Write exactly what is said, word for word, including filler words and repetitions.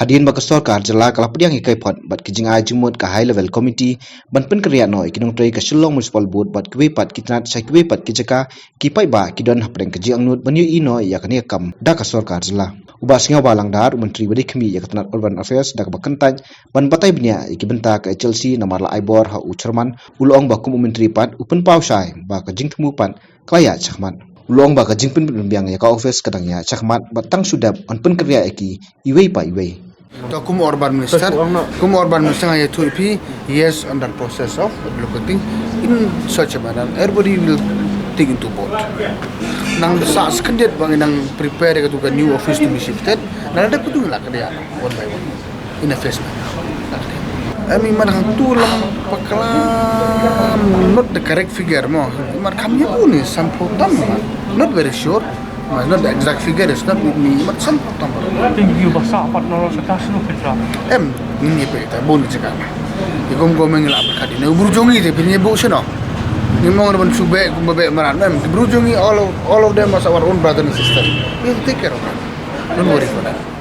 Hadien ba ka sorkar jylla ka la pdiang ïa ka phot bad ki jingai jingmut ka High Level Committee ban pynkynriah noh ïa ki nongtrei ka Shillong Municipal Board bad kiwei pat ki tnat sha kiwei pat ki jaka, ki paidbah ki don hapdeng ka jingangnud ban ïohi noh ïa kane ka kam da ka sorkar jylla. U Bah Sniawbhalang Dhar, u Myntri ba dei khmih ïa ka tnat Urban Affairs, da kaba kyntait ban batai bniah ïa ki bynta ka H L C namar la ai bor ha u Chairman, u la ong ba kum u Myntri pat u pynpaw shai ba ka jingthmu pat ka la ïaid shakhmat. U la ong ba ka jingpynbiang ïa ka office ka dang ïaid shakhmat bad tang shu dep ban pynkynriah ïa ki iwei pa iwei. To kum urban minister, kum urban minister nga ïathuh ïa phi, yes, under process of relocating in such a manner. Everybody will take into board. Nang sa seconded bang nang prepare ka tu ka new office to be shifted. Nang ada kutu la ka dia one by one. In a phase manner. Em, imat hangtu lam paklam, not the correct figure mo. Imat kam ïa uni samphu tam. Not very sure. Mas not the exact figure is not with me. Imat samphu tam. Thank you, basa pat noro sa tas no petra. Em, ni pe ta bun jaka. Ikum gomeng la berkat ini. Bru jongi te pini bu sino. Ni mong ban sube kum be maran. Em, bru jongi all of, all of them as our own brother and sister. We'll take care of them. Don't worry for that.